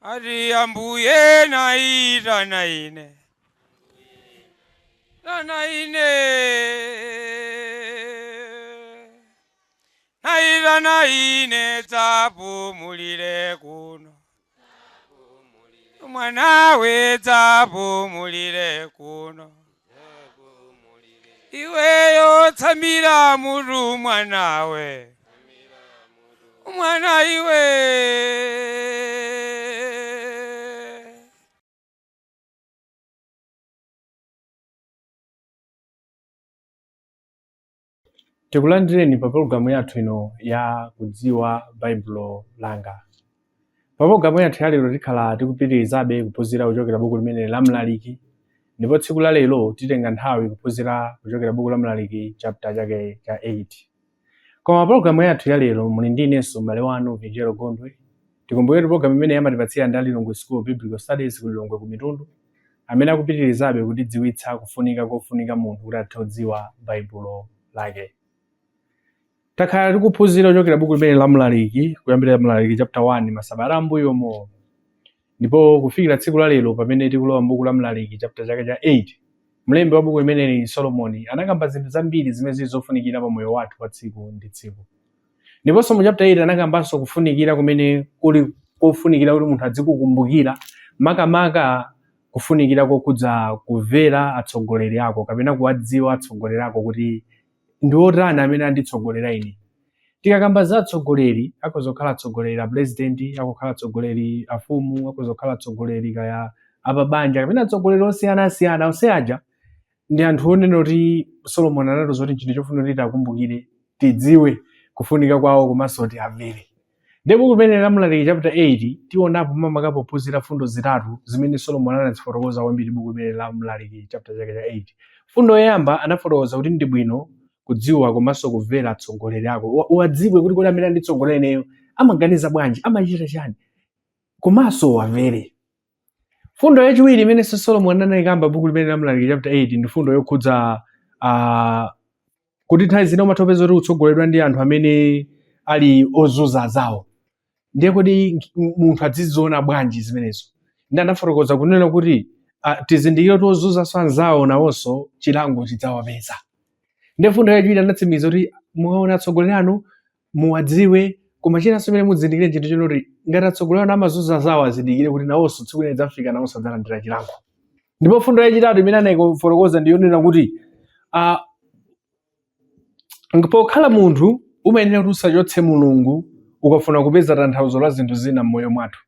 Ati Ambuye naitana ine, tana ine, naitana ine, dzapumulire kuno, mwanawe dzapumulire kuno, iweyo tsamira mutu mwanawe, mwana iwe. Tikulandireni pa pologalamu yathu ino ya Kudziwa Baibulo Langa. Pa pologalamu yathu ya lero tikhala tikupitirizabe kuphunzira kuchokera buku limene la Mlaliki, ndipo tsiku la lero titenga nthawi kuphunzira kuchokera buku la Mlaliki chapter chake cha 8. Koma pa pologalamu yathu ya lero muli ndi inenso m'bale wanu Vinjero Gondwe. Tikumbukire kuti pologalamu imeneyi amatipatsira ndi a Lilongwe School of Biblical Studies ku Lilongwe ku Mitundu, amene akupitirizabe kutidziwitsa kufunika kofunika munthu kuti athe kudziwa Baibulo lake. Takhala tikuphunzira kuchokera buku limene la Mlaliki, kuyambira Mlaliki chapter 1 masabata ambuyomo, ndipo kufikira tsiku la lero pamene tikulowa m'buku la Mlaliki chapter chake cha 8. Mlembi wa buku limeneli Solomoni anakamba zinthu zambiri zimene zili zofunikira pa moyo wathu wa tsiku ndi tsiku. Ndiponso mu chapter 8 anakambanso kufunikira kumene kuli kofunikira kuti munthu adzikukumbukira, makamaka kufunikira kokhudza kumvera atsogoleri ako kapena kuwadziwa atsogoleri ako kuti ndi otani amene anditsogolera ine. Tikakamba za atsogoleri, akhoza kukhala atsogoleri a president, akhoza kukhala atsogoleri afumu, akhoza kukhala atsogoleri kaya apabanja kapena atsogoleri osiyanasiyana. Onse aja ndi anthu onena kuti Solomon anatiuza kuti nchinthu chofunika kuti tiwakumbukire, tidziwe kufunika kwawo komanso tiwamvere. Ndiye buku limene la Mlaliki chapter 8 tionapo makamaka pophunzira fundo zitatu zimene Solomon anazifotokoza kwambiri buku limene la Mlaliki chapter chake cha 8. Fundo yoyamba anafotokoza kuti ndi bwino kudziwa komanso kumvera atsogoleri ako. Uwadziwe kuti kodi amene anditsogolera ineyo amaganiza bwanji, amachita chani, komanso uwamvere. Fundo yachiwiri imenenso Solomon anayikamba buku limene la Mlaliki chapter 8 ndi fundo yokhudza kuti nthawi zina umatha kupeza kuti utsogoleredwa ndi anthu amene ali ozunza azawo. Ndiye kodi munthu adziziona bwanji zimenezo? Ndi anafotokoza kunena kuti tizindikire kuti ozunzanso anzawo nawonso chilango chidzawapeza. Ndiye fundo yachiwiri anatsimikiza kuti mukaona atsogoleri anu muwadziwe, koma chinanso chimene muzindikire chinthu chonoti ngati atsogoleri anu amazunza anzawo azindikire kuti nawonso tsiku lina lidzafika nawonso adzalandira chilango. Ndipo fundo yachitatu imene anayifotokoza ndi yonena kuti pokhala munthu umayenera kuti usachotse Mulungu ukafuna kupeza tanthauzo la zinthu zina m'moyo mwathu.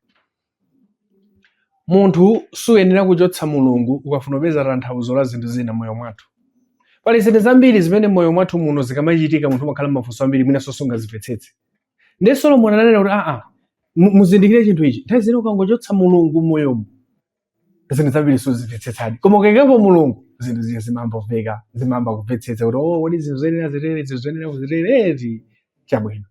Munthu suyenera kuchotsa Mulungu ukafuna kupeza tanthauzo la zinthu zina m'moyo mwathu. Pali zinthu zambiri zimene m'moyo mwathu muno zikamachitika munthu umakhala mafunso ambiri mwinanso sungazimvetsetse. Ndiye Solomon ananena kuti aa, muzindikire chinthu ichi, nthawi zina ukangochotsa Mulungu m'moyomo zinthu zambiri suzimvetsetsadi, koma ukaikapo Mulungu zinthu zija zimayamba kumveka, zimayamba kumvetsetsa kuti oh, kodi zinthu zoyenera zitere, zinthu zoyenera kuzitere eti chabwino.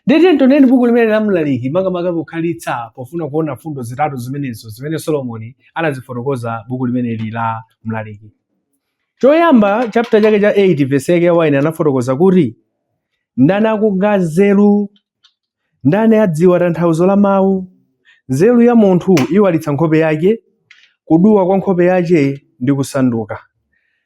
Ndiye tiyeni tioneni buku limene la Mlaliki makamaka pokhalitsa pofuna kuona fundo zitatu zimenezo zimene Solomoni anazifotokoza buku limeneli la Mlaliki. Choyamba, chapter chake cha 8 verse yake ya 1 anafotokoza kuti ndani akunga nzeru, ndani adziwa tanthauzo la mawu? Nzeru ya munthu iwalitsa nkhope yake, kuduwa kwa nkhope yache ndi kusanduka.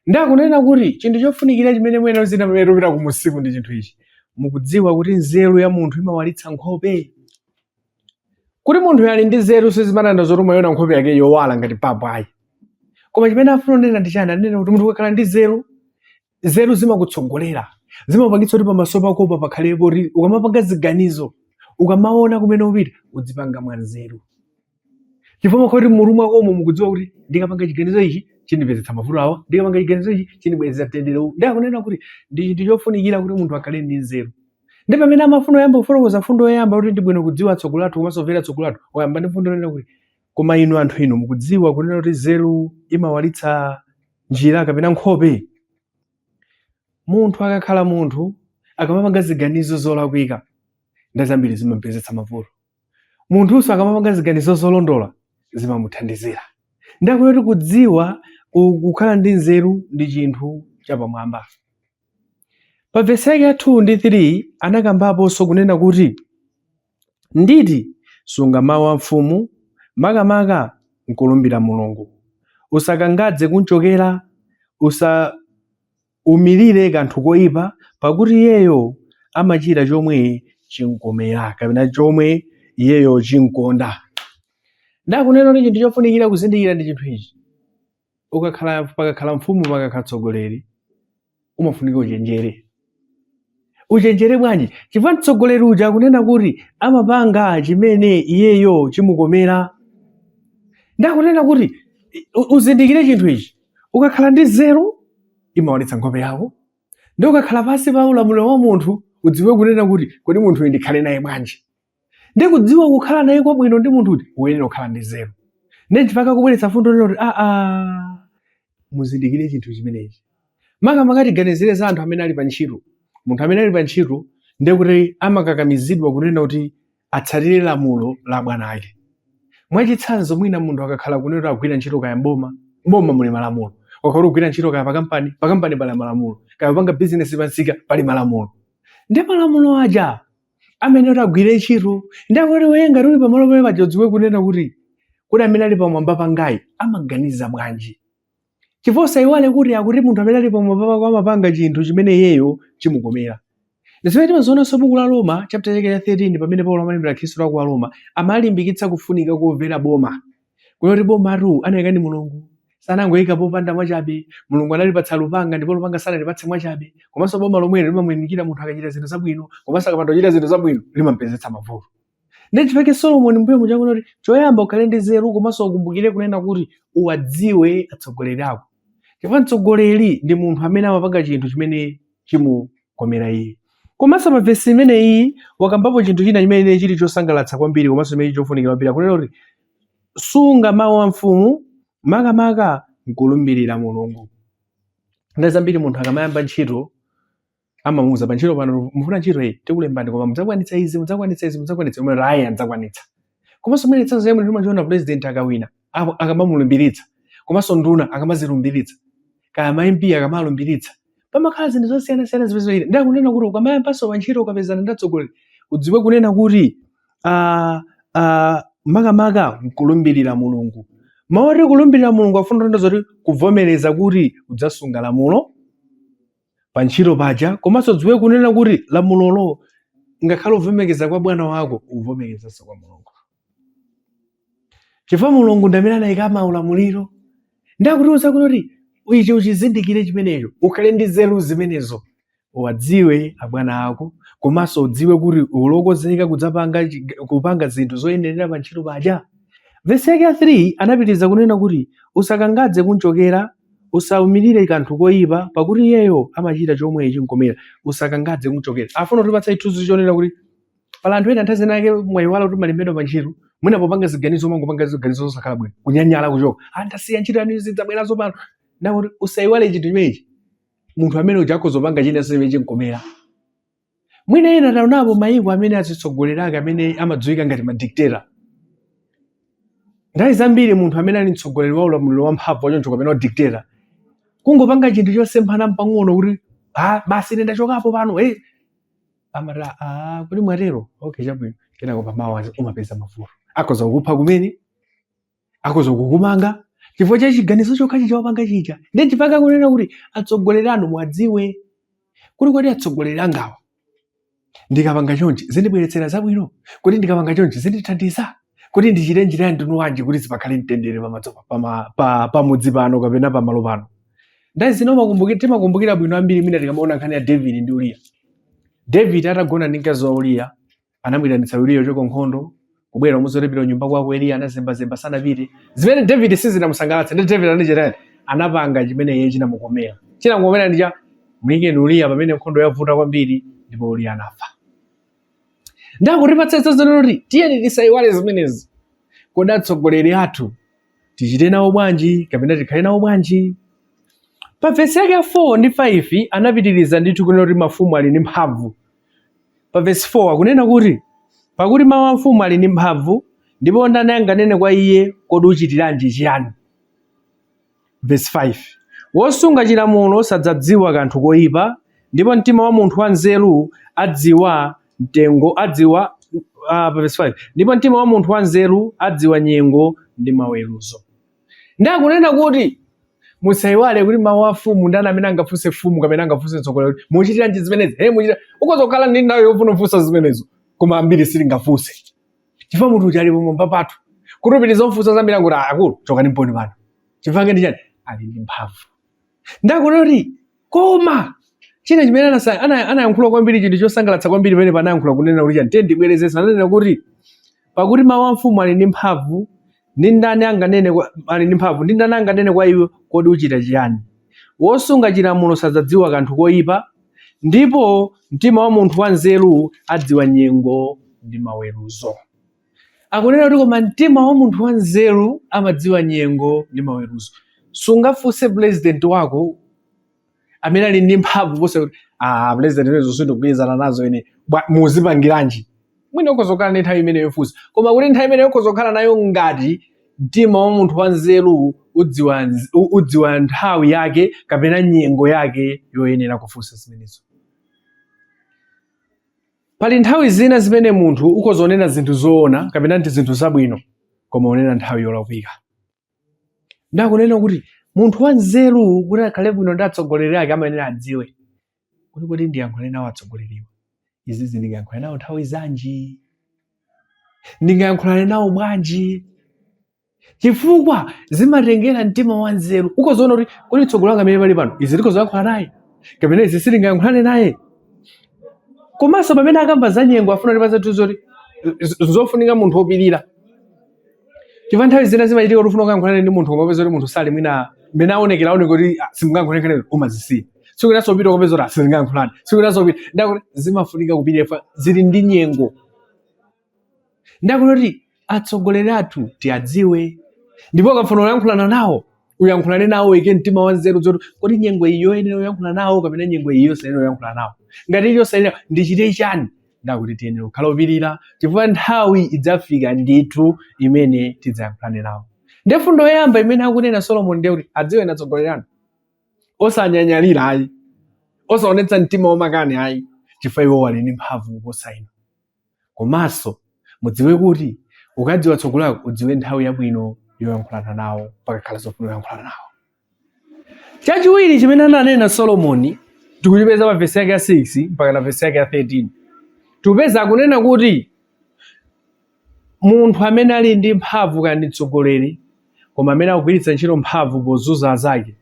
Ndi akunena kuti chinthu chofunikira chimene muyenera kuchita pamene tikupita kumusiku ndi chinthu ichi. Mukudziwa kuti nzeru ya munthu imawalitsa nkhope. Kuti munthu ali ndi nzeru sizimatanthauza kuti umayiona nkhope yake yowala ngati papo ayi. Koma chimene afuna kunena ndi chani? Anena kuti munthu ukakhala ndi nzeru, nzeru zimakutsogolera, zimapangitsa kuti pamaso pakopa pakhale poti ukamapanga ziganizo, ukamaona kumene upita, udzipanga mwa nzeru. Chifukwa kuti mutu mwakomo mukudziwa kuti ndikapanga chiganizo ichi chindipezetsa mavuto awa, ndikapanga chiganizo ichi chindibweretsa mtendere uwu. Ndiye akunena kuti ndi chinthu chofunikira kuti munthu akhale ndi nzeru. Ndi pamene amafuna kuyamba kufotokoza fundo yoyamba kuti ndi bwino kudziwa atsogoleri athu komanso kumvera atsogoleri athu, wayamba ndi fundo yonena kuti koma inu anthu inu mukudziwa kunena kuti nzeru imawalitsa njira kapena nkhope. Munthu akakhala munthu akamapanga ziganizo zolakwika ndi zambiri zimampezetsa mavuto. Munthunso akamapanga ziganizo zolondola zimamuthandizira. Ndiye kuti kudziwa kukhala ndi nzeru ndi chinthu chapamwamba. Pa vesi yake ya 2 ndi 3 anakambaponso kunena kuti nditi sunga mawu a mfumu, Makamaka nkulumbira Mulungu. Usakangadze kumchokera, usaumirire kanthu koyipa, pakuti iyeyo amachita chomwe chimkomera kapena chomwe iyeyo chimkonda. Ndakunena kuti chinthu chofunikira kuzindikira ndi chinthu ichi. Ukakhala pakakhala mfumu, pakakhala mtsogoleri, umafunika uchenjere. Uchenjere bwanji? Chifukwa mtsogoleri uja akunena kuti amapanga chimene iyeyo chimukomera. Ndakunena kuti uzindikire chinthu ichi. Ukakhala ndi nzeru imawalitsa nkhope yako, ndi ukakhala pansi pa ulamuliro wa munthu udziwe kunena kuti kodi munthu uyu ndikhale naye bwanji. Ndi kudziwa kukhala naye kwabwino ndi munthu uja uyenera kukhala ndi nzeru. Ndi chifukwa kubweretsa fundo lero kuti aa, muzindikire chinthu chimenechi. Makamaka tiganizire za anthu amene ali pa ntchito. Munthu amene ali pa ntchito ndiye kuti amakakamizidwa kunena kuti atsatire lamulo la bwana ake. Mwachitsanzo, mwina munthu akakhala kunena kuti agwira ntchito kaya mboma, mboma muli malamulo. Ukakhala ugwira ntchito kaya pakampani, pakampani pali malamulo. Kaya upanga bizinesi pamsika, pali malamulo. Ndi malamulo aja amene kuti agwire ntchito. Ndi akuti iwe ngati uli pamalo pamene paja udziwe kunena kuti kodi amene ali pamwamba pangayi amaganiza bwanji. Chifukwa usayiwale kuti akuti munthu amene ali pamwamba pako amapanga chinthu chimene iyeyo chimukomera. Ndi zimene timazionanso buku la Roma chapter chake cha 13, pamene Paulo amalembera Akhristu aku Aroma, amalimbikitsa kufunika komvera boma. Kunena kuti bomatu anayika ndi Mulungu, sanangoyika popanda mwachabe. Mulungu analipatsa lupanga, ndipo lupanga sanalipatse mwachabe. Komanso boma lomwelo limamuyamikira munthu akachita zinthu zabwino, komanso akapanda kuchita zinthu zabwino limampezetsa mavuto. Ndi chifukwa Solomoni mbuyo muja akunena kuti choyamba ukhale ndi nzeru, komanso ukumbukire kunena kuti uwadziwe atsogoleri ako. Chifukwa mtsogoleri ndi munthu amene amapanga chinthu chimene chimukomera iye. Komanso pa vesi imeneyi wakambapo chinthu china chimene chili chosangalatsa kwambiri komanso chimene chili chofunikira kwambiri. Akunena kuti sunga mawu a mfumu, makamaka nkulumbirira Mulungu. Nthawi zambiri munthu akamayamba ntchito amamuuza, pa ntchito pano mufuna ntchito iyi, tikulembani, koma mudzakwanitsa izi, mudzakwanitsa izi, mudzakwanitsa. Umene ayi, adzakwanitsa. Komanso mmene chitsanzo chomwe timachiona, president akawina akamamulumbiritsa, komanso nduna akamazilumbiritsa, kaya ma MP akamalumbiritsa, pamakhala zinthu zosiyanasiyana zimene zimachitika. Ndi akunena kuti ukamayambanso pa ntchito, ukapezana ndi atsogoleri, udziwe kunena kuti makamaka nkulumbirira Mulungu. Mawu oti kulumbirira Mulungu afuna kutanthauza kuti kuvomereza kuti udzasunga lamulo pa ntchito paja, komanso udziwe kunena kuti lamulolo ngakhale uvomereza kwa bwana wako, uvomerezanso kwa Mulungu, chifukwa Mulungu ndi amene anayika maulamuliro. Ndi akutiuza kuti ichi uchizindikire chimenecho, ukhale ndi nzeru zimenezo, uwadziwe abwana ako, komanso udziwe kuti ulokozeka kudzapanga kupanga zinthu zoyenerera pa ntchito paja. Vesi yake ya 3 anapitiriza kunena kuti usakangadze kunchokera, usaumirire kanthu koyipa, pakuti iyeyo amachita chomwe chimkomera. Usakangadze kunchokera, afuna kutipatsa chithunzi chonena kuti pala anthu ena nthawi zina ake mwayiwala kuti malembedwa pa ntchito, mwina popanga ziganizo umangopanga ziganizo zosakhala bwino, kunyanyala kuchoka, ah, ndasiya ntchito yanu, zidzabweranso pano. Ndakuti usayiwale chinthu chimenechi, munthu amene uja akhoza kupanga chinanso chimene chimkomera. Mwina ena taonapo mayiko amene atsogoleri ake amene amadziwika ngati madictator. Nthawi zambiri munthu amene ali mtsogoleri wa ulamuliro wamphamvu wachoncho kapena wa dictator, kungopanga chinthu chosemphana mpang'ono kuti ah, basi, ine ndachokapo pano, hey. Amati, ah, kuti mwatero, okay, chabwino. Kenako pamawa umapeza mavuto, akhoza kukupha kumene, akhoza kukumanga chifukwa cha chiganizo chokhachi chawapanga chija. Ndi chifukwa kunena kuti atsogoleri anu mwadziwe kuti kodi atsogoleri angawa ndikapanga chonchi zindibweretsera zabwino, kuti ndikapanga chonchi zindithandiza, kuti ndichite njira ya mtundu wanji kuti zipakhale mtendere pamudzi pano kapena pamalo pano. Nthawi zina timakumbukira bwino ambiri mwina tikamaona nkhani ya David ndi Uriya. David atagona ndi mkazi wa Uriya, anamuyitanitsa Uriya kuchoka nkhondo kubwera umuzotepera nyumba kwako. Eliya anazembazemba, sanapite. Zimene David sizinamusangalatsa. Ndi David anachita, anapanga chimene iye chinamukomera. Chinamukomera ndi cha muyikeni Uriya pamene nkhondo yavuta kwambiri, ndipo Uriya anafa. Ndakutipatsa chitsanzo kuti tiyeni tisayiwale zimenezi. Kodi atsogoleri athu tichite nawo bwanji kapena tikhale nawo bwanji? Pa vesi yake ya 4 ndi 5 anapitiriza ndithu kunena kuti mafumu ali ndi mphamvu. Pa vesi 4 akunena kuti pakuti mawu a mfumu ali ndi mphamvu, ndipo ndani anganene kwa iye, kodi uchitiranji chiyani? Vesi 5, wosunga chilamulo sadzadziwa kanthu koyipa, ndipo mtima wa munthu wanzeru adziwa mtengo adziwa pa verse 5, ndipo mtima wa munthu wanzeru adziwa nyengo ndi maweruzo. Ndakunena kuti musayiwale kuti mawu a mfumu, ndani amene angafunse mfumu kapena angafunse mtsogoleri kuti muchitiranji zimenezi? Hey, muchita ukhoza kukhala ndi nthawi yofuna kufunsa zimenezo, koma ambiri sitingafunse chifukwa munthu uja ali pamwamba pathu. Kuti upitirize kumfunsa zambiri, angoti, "Akulu, chokani mponi pano." Chifukwa ndi chani? Ali ndi mphamvu. Ndakunena kuti koma china chimene anayankhula kwambiri, chinthu chosangalatsa kwambiri pamene panayankhula kunena kuti chani, tiye ndibwerezesa, ananena kuti, pakuti mawu a mfumu ali ndi mphamvu, ndi ndani anganene ali ndi mphamvu, ndi ndani anganene kwa iwe, "Kodi uchita chiyani?" Wosunga chilamulo sadzadziwa kanthu koyipa, ndipo mtima wa munthu wanzeru adziwa nyengo ndi maweruzo. Akunena kuti koma mtima wa munthu wanzeru amadziwa nyengo ndi maweruzo. Sungafunse president wako amene ali ndi mphamvu kuposa kuti, "Ah, president, inezo sindikugwirizana nazo ine, muzipangiranji?" Mwina ukhoza kukhala ndi nthawi imene yofunsa, koma kuti nthawi imene ukhoza kukhala nayo ngati mtima wa munthu wanzeru udziwa nthawi yake kapena nyengo yake yoyenera kufunsa zimenezo. Pali nthawi zina zimene munthu ukhoza kunena zinthu zoona kapena ndi zinthu zabwino, koma unena nthawi yolakwika. Ndakunena kuti munthu wanzeru, kuti akhale bwino ndi atsogoleri ake, amayenera adziwe kuti kodi ndiyankhule nawo atsogoleriwa izizi, ndingayankhule nawo nthawi zanji, ndingayankhulane nawo bwanji? Chifukwa zimatengera mtima wa nzeru. Ukozoona kuti kodi mtsogoleri wanga amene pali pano, izi ndikozoyankhula naye kapena izi sindingayankhulane naye. Komanso pamene akamba za nyengo, afuna tipatse zoti zofunika munthu wopirira, chifukwa nthawi zina zimachitika kuti ufuna kuyankhulana ndi munthu, koma upeza kuti munthu sali mwina mmene aonekera, aoneka kuti, ah, simungayankhulane, umazisiya. Tsiku linanso upita, ukapeza kuti, ah, sindingayankhulane. Tsiku linanso upita. Ndakuti zimafunika kupirira fa zili ndi nyengo. Ndakuti atsogoleri athu tiadziwe, ndipo ukafuna kuyankhulana nawo, uyankhulane nawo, uike mtima wa nzeru zoti kodi nyengo iyi yoyenera kuyankhula nawo kapena nyengo iyi yosayenera kuyankhula nawo? Ngati ili yosayenera, ndichite chani? Ndakuti tiyenera kukhala opirira, chifukwa nthawi idzafika ndithu imene tidzayankhulane nawo. Ndiye fundo yoyamba imene akunena Solomoni ndiye kuti adziwe atsogoleri anu, osanyanyalira ayi, osaonetsa mtima wamakani ayi, chifukwa iwo ali ndi mphamvu kuposa inu. Komanso mudziwe kuti ukadziwa atsogoleri ako, udziwe nthawi yabwino yoyankhulana nawo pakakhala zofuna kuyankhulana nawo. Chachiwiri chimene ananena Solomoni tikuchipeza pa vesi yake ya 6 mpaka na vesi yake ya 13. Tikupeza akunena kuti munthu amene ali ndi mphamvu kaya ndi mtsogoleri, koma amene akugwiritsa ntchito mphamvu pozunza anzake,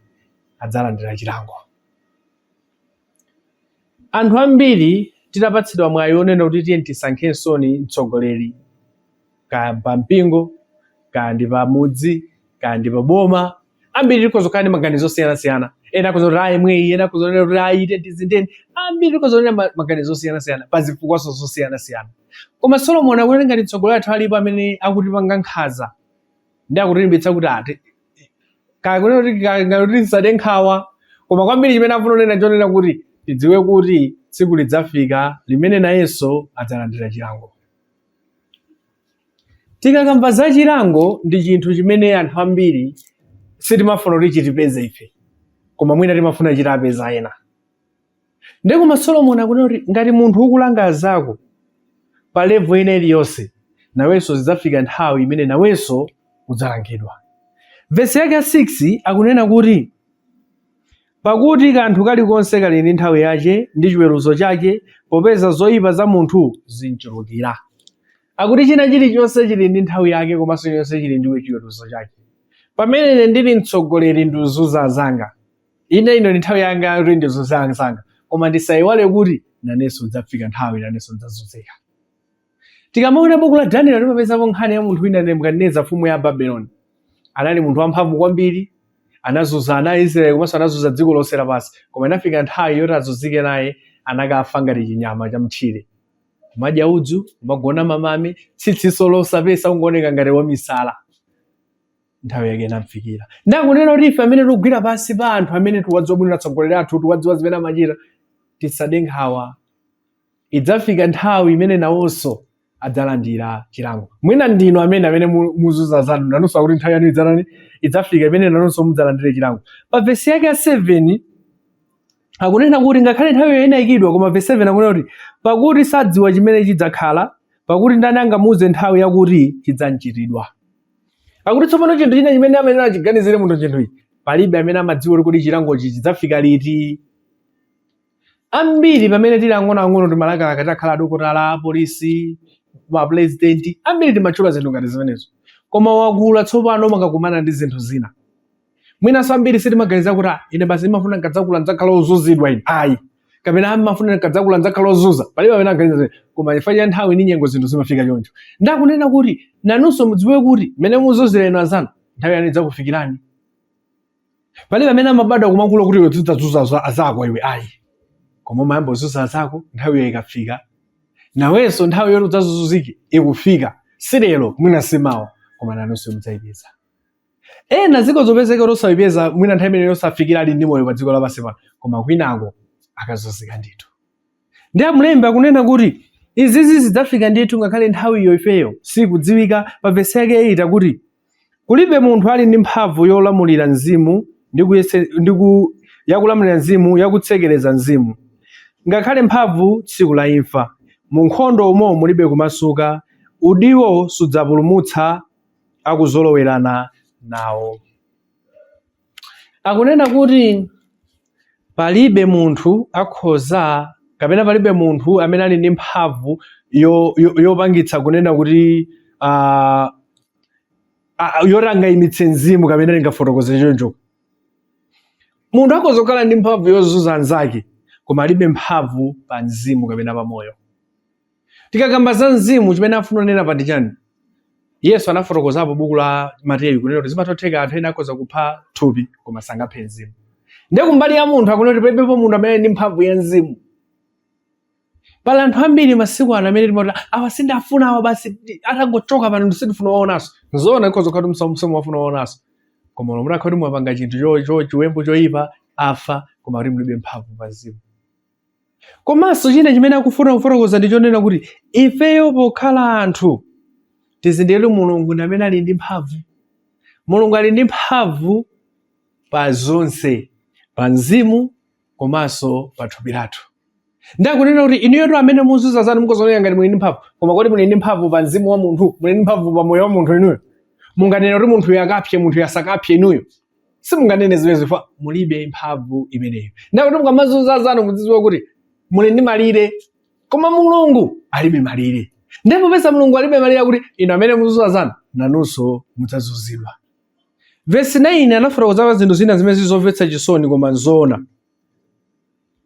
adzalandira chilango. Anthu ambiri titapatsidwa mwayi wonena kuti tiye tisankhensoni mtsogoleri, kaya pa mpingo, kaya ndi pa mudzi, kaya ndi pa boma, ambiri tikhoza kukhala ndi maganizo osiyanasiyana. Ena akhoza kuti ayi mweyi, ena akhoza kunena kuti ayi ite tizindeni. Ambiri tikhoza kunena maganizo osiyanasiyana pa zifukwaso zosiyanasiyana. Koma Solomon akunena ngati mtsogoleri athu alipo amene akutipanga nkhanza, ndi akutilimbitsa kuti ati kaya kunena kuti kaya ngati tisade nkhawa, koma kwambiri chimene afuna kunena chonena kuti tidziwe kuti tsiku lidzafika limene nayenso adzalandira chilango. Tikakamba za chilango, ndi chinthu chimene anthu ambiri sitimafuna kuti chitipeze ife, koma mwina timafuna chitapeza ena. Ndiye koma Solomon akunena kuti ngati munthu ukulanga azako pa level ina iliyonse, nawenso zidzafika nthawi imene nawenso udzalangidwa. Vesi yake ya 6 akunena kuti, pakuti kanthu kalikonse kali ndi nthawi yache ndi chiweruzo chake, popeza zoyipa za munthu zinchulukira. Akuti china chilichonse chili ndi nthawi yake, komanso chilichonse chili ndi chiweruzo chake. Pamene ine ndili mtsogoleri, ndizunza anzanga, ine ino ndi nthawi yanga kuti ndizunze anzanga, koma ndisayiwale kuti nanenso idzafika nthawi nanenso ndidzazunzika. Tikamaona buku la Daniel, timapezapo nkhani ya munthu wina, Nebukadineza, mfumu ya Babeloni. Anali munthu wamphamvu kwambiri, anazunza ana a Israeli komanso anazunza dziko lonse lapansi, koma inafika nthawi yoti azunzike naye, anakafa ngati chinyama cha mtchire, kumadya udzu, kumagona mamame, tsitsinso losapesa, ungooneka ngati wamisala. Nthawi yake inamfikira. Ndakunena kuti ife amene tikugwira pansi pa anthu amene tiwadziwa bwino atsogoleri athu, tiwadziwa zimene amachita, tisade nkhawa. Idzafika nthawi imene nawonso adzalandira chilango. Mwina ndinu amene muzunza zanu, nanunso akuti nthawi yanu idzatani? Idzafika imene nanunso mudzalandire chilango. Pa vesi yake ya 7 akunena kuti ngakhale nthawiyo inayikidwa, koma vesi 7 akunena kuti, pakuti sadziwa chimene chidzakhala. Pakuti ndani angamuuze nthawi yakuti chidzamchitidwa? Akuti tsopano chinthu china chimene amene achiganizire munthu chinthu ichi, palibe amene amadziwa kuti chilangochi chidzafika liti. Ambiri pamene tili ang'onoang'ono timalakalaka titakhala adokotala, apolisi, mapulezidenti, ambiri timatchula zinthu ngati zimenezo. Koma wakula tsopano umakakumana ndi zinthu zina. Mwinanso ambiri sitimaganiza kuti, "Ah, ine basi ndimafuna nkadzakula ndidzakhala ozunzidwa ine." Ayi. Kapena amafuna nkadzakula ndidzakhala ozunza. Palibe amene aganiza zimene. Koma chifukwa cha nthawi ndi nyengo zinthu zimafika choncho. Ndakunena kuti nanunso mudziwe kuti mmene muzunzira inu anzanu, nthawi yanu idzakufikirani. Palibe amene amabadwa kumakula kuti iwe uzidzazunza azako iwe ayi. Koma umayamba kuzunza azako nthawiyo ikafika. Nawenso nthawi yoti udzazunzike ikufika. Si lero, mwina si mawa, koma nanunso mudzayipeza. Ena zikhoza kupezeka kuti osayipeza mwina nthawi imeneyo osafikira ali ndi moyo pa dziko lapansi pano, koma kwinako akazunzika ndithu. Ndiye mlembi akunena kuti izizi zidzafika ndithu ngakhale nthawiyo ifeyo sikudziwika. Pa vesi yake 8 akuti kulibe munthu ali ndi mphamvu yolamulira mzimu ndi kuyese, ndi ku, yakulamulira mzimu yakutsekereza mzimu, ngakhale mphamvu tsiku la imfa. Mu nkhondo umo mulibe kumasuka, udiwo sudzapulumutsa akuzolowerana nawo. Akunena kuti palibe munthu akhoza kapena palibe munthu amene ali ndi mphamvu yopangitsa kunena kuti yoti angayimitse mzimu kapena tingafotokoze choncho. Munthu akhoza kukhala ndi mphamvu yozunza anzake koma alibe mphamvu pa mzimu kapena pa moyo. Tikakamba za mzimu, chimene afuna kunena pa ndi chani? Yesu anafotokozapo buku la Mateyu kunena kuti zimatha kutheka anthu ena akhoza kupha thupi koma sangaphe mzimu. Ndiye kumbali ya munthu akunena kuti palibepo munthu amene ali ndi mphamvu ya mzimu. Pali anthu ambiri masiku ano amene timati awa sindafuna awa basi atangochoka pano sindifuna kuwaonanso. Nzoona ikhoza kukhala kuti simumafuna kuwaonanso. Koma mutakhala kuti mwapanga chinthu chiwembu choyipa afa koma kuti mulibe mphamvu pa mzimu. Komanso china chimene akufuna kufotokoza ndi chonena kuti ifeyo pokhala anthu tizindikire kuti Mulungu ndi amene ali ndi mphamvu. Mulungu ali ndi mphamvu pa zonse, pa mzimu komanso pa thupi lathu. Ndiye akunena kuti inuyotu amene muzunza zanu mukhoza kuoneka ngati muli ndi mphamvu, koma kodi muli ndi mphamvu pa mzimu wa munthu? Muli ndi mphamvu pa moyo wa munthu inuyo? Munganene kuti munthuyo akapse, munthuyo asakapse inuyo? Simunganene zimenezo chifukwa mulibe mphamvu imeneyo. Ndiye kuti mukamazunza anzanu muzidziwa kuti muli ndi malire, koma Mulungu alibe malire. Ndipo popeza Mulungu alibe malire akuti inu amene muzunza anzanu nanunso mudzazunzidwa. Vesi 9 anafotokoza zinthu zina zimene zili zomvetsa chisoni koma nzoona.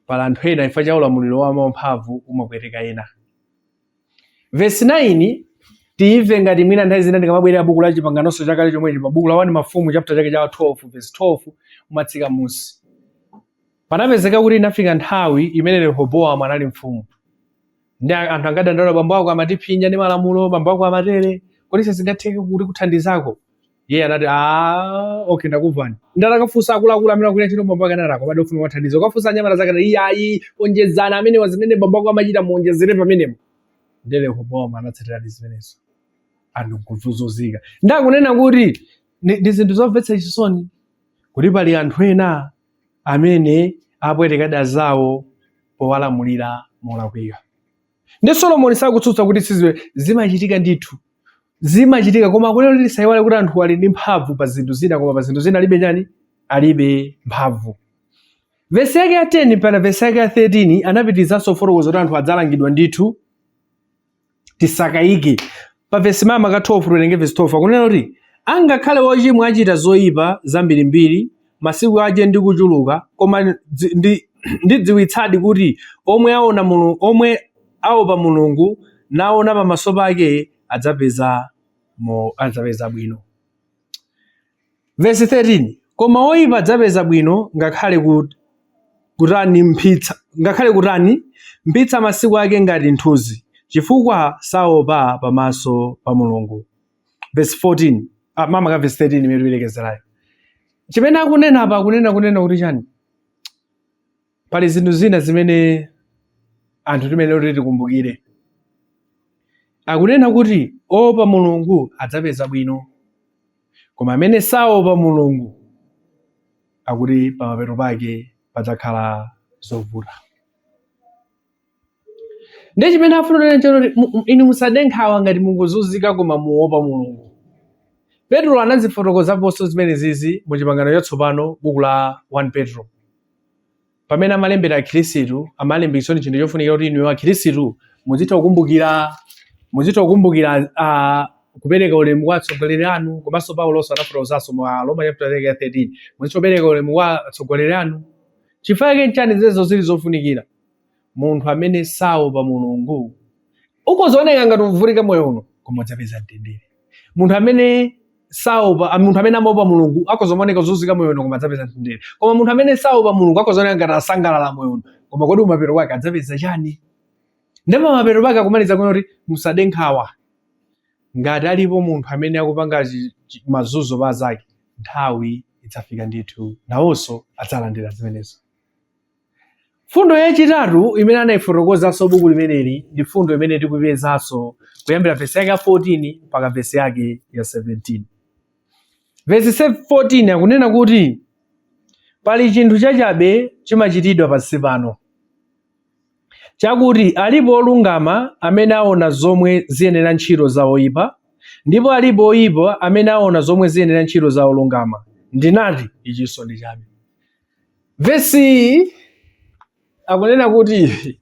Pali anthu ena chifukwa cha ulamuliro wawo wamphamvu umapweteka ena. Vesi 9 tiimve ngati mwina nthawi zina tikamabwerera buku la Chipanganonso Chakale chomwechi pa buku la 1 Mafumu chapter chake cha 12 verse 12 umatsika munsi. Panapezeka kuti inafika nthawi imene Rehobowamu anali mfumu. Ndi anthu ankadandaula bambo ako amatipsinja ndi malamulo, bambo ako amatere, kodi sizingatheke kuti kuthandizako? Iye anati, ah, okay, ndakumvani. Ndakafunsa akuluakulu amene akugwira ntchito bambo ake anati akomade ufuna kuwathandiza. Ukafunsa anyamata zake anati, iyayi, onjezani amenewa zimene bambo ako amachita muonjezere pamenepo. Ndiye Rehobowamu anatsatiradi zimenezo. Anthu nkuzunzika. Ndakunena kuti ndi zinthu zomvetsa chisoni kuti pali anthu ena amene apwetekadi anzawo powalamulira molakwika. Ndi Solomoni sakutsutsa kuti siziwe zimachitika ndithu. Zimachitika koma akunena kuti tisayiwale kuti anthu ali ndi mphamvu pa zinthu zina koma pa zinthu zina alibe chani? Alibe mphamvu. Vesi yake ya 10 mpaka vesi yake ya 13 anapitirizanso kufotokoza kuti anthu adzalangidwa ndithu. Tisakayike. Pa vesi mama ka 12 tiwerenge vesi 12 akunena kuti angakhale wochimwa achita zoyipa zambirimbiri masiku ache ndi kuchuluka koma ndidziwitsadi kuti omwe aona Mulungu, omwe aopa Mulungu naona pamaso pake adzapeza adzapeza bwino. Vesi 13 koma oyipa adzapeza bwino ngakhale kutani mphitsa ngakhale kutani mphitsa masiku ake ngati nthunzi chifukwa saopa pamaso pa Mulungu. Vesi 14 mama ka vesi 13 imene tikuyilekezerayo. Chimene akunena apa akunena kunena kuti chani? Pali zinthu zina zimene anthu timene kuti tikumbukire. Akunena kuti oopa Mulungu adzapeza bwino, koma amene saopa Mulungu akuti pamapeto pake padzakhala zovuta. Ndiye chimene afuna kunena nchakuti inu musade nkhawa ngati mukuzunzika koma muopa Mulungu. Petro anazifotokozaponso zimenezizi mu Chipangano Chatsopano, buku la 1 Petro. Pamene amalembera Akhristu, amalimbikitsa kuti chinthu chofunikira kuti inuyo Akhristu muzitha kukumbukira kupereka ulemu kwa atsogoleri anu. Komanso Paulonso anafotokozanso mu Aroma chapter 13, muzitha kupereka ulemu kwa atsogoleri anu. Chifukwa chake nchani zimenezo zili zofunikira? Munthu amene saopa Mulungu ukozooneka ngati uvutika moyo uno, koma udzapeza mtendere. Munthu amene saopa, munthu amene amaopa Mulungu akozomaoneka kuzunzika moyo uno, koma adzapeza mtendere. Koma munthu amene saopa Mulungu akozooneka ngati asangalala moyo uno, koma kodi kumapeto kwake adzapeza chani? Ndipo mapeto pake akumaliza kunena kuti musade nkhawa ngati alipo munthu amene akupanga mazunzo pa zake, nthawi idzafika ndithu nawonso adzalandira zimenezo. Fundo yachitatu imene anayifotokozanso buku limeneli ndi fundo imene tikupezanso kuyambira vesi yake ya 14 mpaka vesi yake ya 17. Vesi 14 akunena kuti pali chinthu chachabe chimachitidwa pansi pano, chakuti alipo olungama amene aona zomwe ziyenera ntchito za oyipa, ndipo alipo oyipa amene aona zomwe ziyenera ntchito za olungama. Ndinati, ichinso ndi chabe. Vesi akunena kuti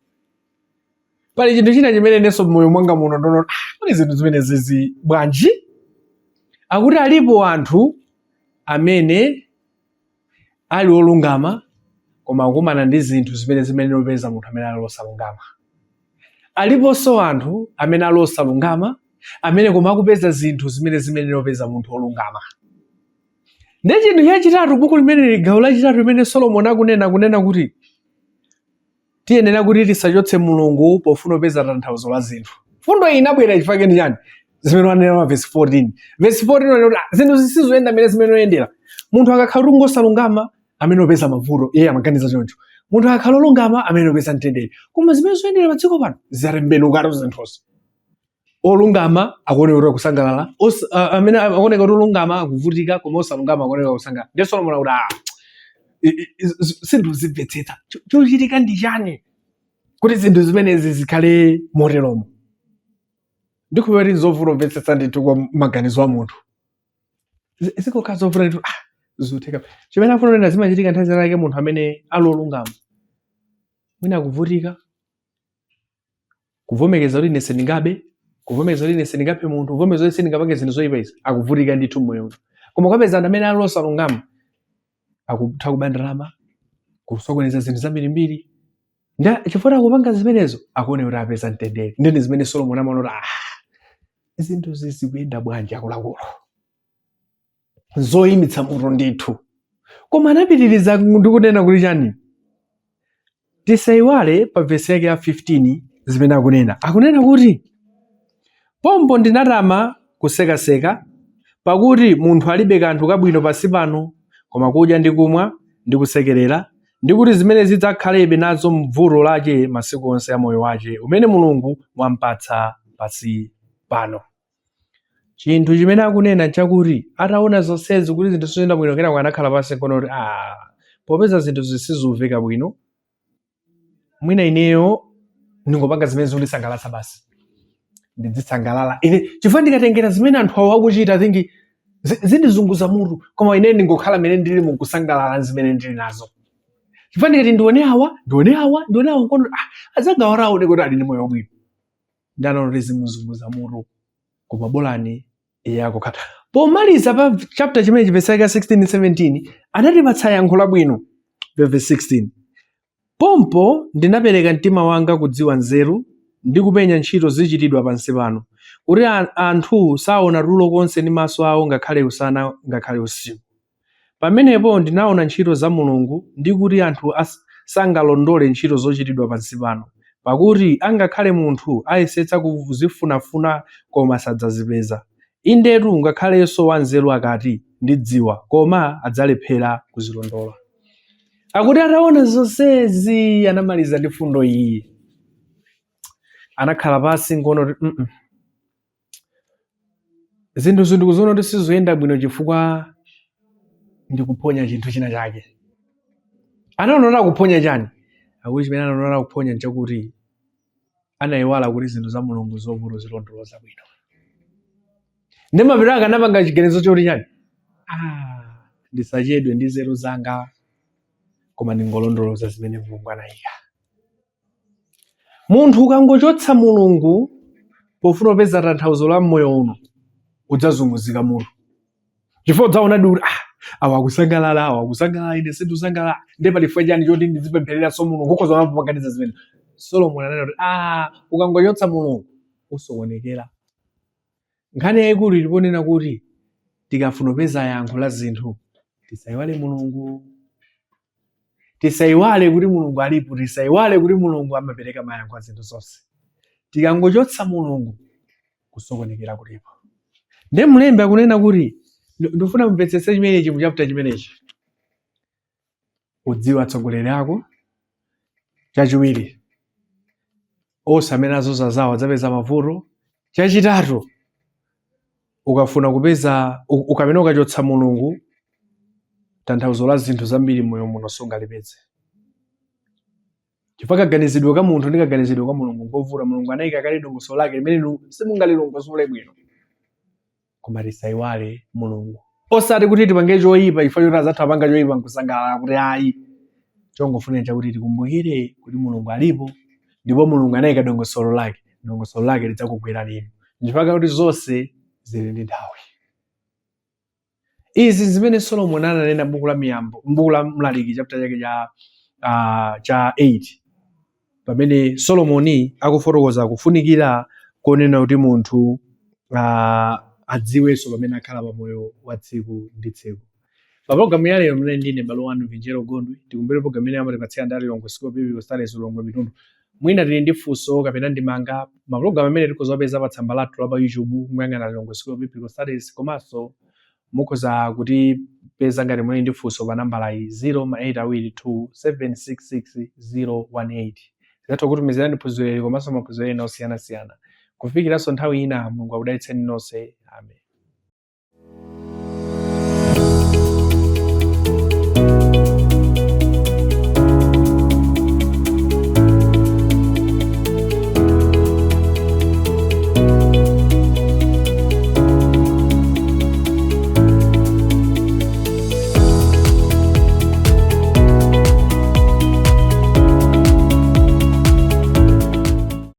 pali chinthu china chimene inenso mmoyo mwanga muno ndono, kodi zinthu zimene zizi bwanji? Akuti alipo anthu amene ali olungama koma akukumana ndi zinthu zimene opeza munthu amene ali osalungama. Aliponso anthu amene ali osalungama amene koma akupeza zinthu zimene opeza munthu olungama. Ndi chinthu chachitatu, buku limene gawo lachitatu limene Solomoni akunena, kunena kuti tiyenera kuti tisachotse Mulungu pofuna kupeza tanthauzo la zinthu. Fundo iyi inabwera chifukwa ndi chani? Zimene wanena pa verse 14. Verse 14 wanena kuti zinthu zisizoyenda mmene zimene oyendera. Munthu akakhala kuti ngosalungama amene opeza mavuto, iye amaganiza choncho. Munthu akakhala olungama amene opeza mtendere. Koma zimene zoyendera pa dziko pano zatembenukatu zinthuzo. Olungama akuoneka kuti akusangalala, amene akuoneka kuti olungama akuvutika, koma osalungama akuoneka akusangalala. Ndiye Solomon akuti sindikuzimvetsetsa. Chochitika ndi chani kuti zinthu zimenezi zikhale moteromo? Ndikhulupirira kuti nzovuta kumvetsetsa ndithu kwa maganizo a munthu. Zikokhala zovuta ndithu, zotheka chimene afuna kunena. Zimachitika nthawi zinake munthu amene ali olungama mwina akuvutika, kuvomereza kuti ine sindingabe, kuvomereza kuti ine sindingaphe munthu, kuvomereza kuti sindingapange zinthu zoyipa izi, akuvutika ndithu mmoyo uno. Koma ukapeza anthu amene ali osalungama akutha kuba ndalama, kusokoneza zinthu zambirimbiri, nda chifukwa akupanga zimenezo akuone kuti apeza mtendere. Ndeni zimene Solomon amaona kuti zinthu zizikuyenda bwanji akuluakulu, zoyimitsa mutu ndithu. Koma anapitiriza ndikunena kuti chani? Tisayiwale pa vesi yake ya 15 zimene akunena. Akunena kuti pompo ndinatama kusekaseka, pakuti munthu alibe kanthu kabwino pansi pano koma kudya ndi kumwa ndi kusekerera, ndi kuti zimene zidzakhalebe nazo mvuto lache masiku onse a moyo wache umene Mulungu wampatsa pansi pano. Chinthu chimene akunena nchakuti ataona zonsezi kuti zinthu siziyenda bwino, kenako anakhala pansi nkuona kuti popeza zinthu zisizumveka bwino, mwina ineyo ndingopanga zimene zikundisangalatsa basi, ndidzisangalala ine, chifukwa ndikatengera zimene anthu awo akuchita, I think zindizunguza mutu. Koma ine ndingokhala mene ndili mukusangalala zimene ndili nazo, chifukwa ndikati ndione awa, ndione awa, ndione awa, nkono azangawara aone kuti ali ndi moyo wabwino. Ndanaona kuti zimuzunguza mutu, koma bolani iye akukhala. Pomaliza pa chapter chimene verse yake 16 17 anatipatsa yankho labwino. Verse 16: pompo ndinapereka mtima wanga kudziwa nzeru ndi kupenya ntchito zichitidwa pansi pano, kuti anthu saona tulo konse ndi maso awo, ngakhale usana ngakhale usiku. Pamenepo ndinaona ntchito za Mulungu, ndi kuti anthu sangalondole ntchito zochitidwa pansi pano, pakuti angakhale munthu ayesetsa kuzifunafuna koma sadzazipeza. Indetu ngakhalenso wanzeru akati, ndidziwa, koma adzalephera kuzilondola. Akuti ataona zonsezi anamaliza ndi fundo iyi. Anakhala pansi nkuona kuti zinthu ndikuziona kuti sizoyenda bwino chifukwa ndikuphonya chinthu china chake. Anaona kuti akuphonya chani? Akuti chimene anaona kuti akuphonya nchakuti Anayiwala kuti zinthu za Mulungu zovuta zilondoloza bwino. Ndi mapeto ake anapanga chiganizo choti chani? Ah, ndisachedwe ndi nzeru zanga, koma ndingolondoloza zimene Mulungu anayika. Munthu ukangochotsa Mulungu pofuna kupeza tanthauzo la moyo uno, udzazunguzika mutu, chifukwa udzaonadi kuti ah, awa akusangalala, awa akusangalala, ine sindikusangalala, ndiye pali chifukwa chani choti ndizipemphereranso Mulungu? Ukhoza kumaganiza zimene Solomon ananena kuti ah, ukangochotsa Mulungu usokonekera. Nkhani yayikulu iliponena kuti tikafuna kupeza yankho la zinthu, tisayiwale Mulungu, tisayiwale kuti Mulungu alipo, tisayiwale kuti Mulungu amapereka mayankho a zinthu zonse. Tikangochotsa Mulungu, kusokonekera kulipo. Ndiye mlembi akunena kuti ndifuna mumvetsetse chimenechi mu chapter chimenechi: udziwe atsogoleri ako. Chachiwiri, onse amene azunza anzawo adzapeza mavuto. Chachitatu, ukafuna kupeza ukamene ukachotsa Mulungu, tanthauzo la zinthu zambiri moyo muno sungalipeze, chifukwa kaganizidwe ka munthu ndi kaganizidwe ka Mulungu ngovuta. Mulungu anayika kale dongosolo lake limene inu simungalilongosole bwino. Koma tisayiwale Mulungu, osati kuti tipange choyipa chifukwa choti azathu apanga choyipa nkusangalala kuti ayi. Chongofunika chakuti tikumbukire kuti Mulungu alipo, ndipo Mulungu anayika dongosolo lake. Dongosolo lake lidzakugwerani inu, nchifukwa kuti zonse zili ndi nthawi. Izi zimene Solomon ananena m'buku la Miyambo, m'buku la Mlaliki, chapter chake cha 8, pamene Solomoni akufotokoza kufunikira konena kuti munthu adziwenso pamene akhala pa moyo wa tsiku ndi tsiku. Pa programu ya lero mnali ndine m'bale wanu Vinjero Gondwe. Tikumbukire programu imene amatipatsira ndi Lilongwe School of Biblical Studies, Lilongwe Mitundu. Mwina tili ndi funso kapena ndemanga, mapulogalamu amene tikhoza kupeza pa tsamba lathu la pa YouTube kuyang'ana Lilongwe School of Biblical Studies, komanso mukhoza kutipeza ngati muli ndi funso pa nambala iyi, 0 ma 8 awiri 2 766 018. Tidzatha kutumizirani phunziro ili komanso maphunziro ena osiyanasiyana. Kufikiranso nthawi ina, Mulungu akudalitseni nonse. Amen.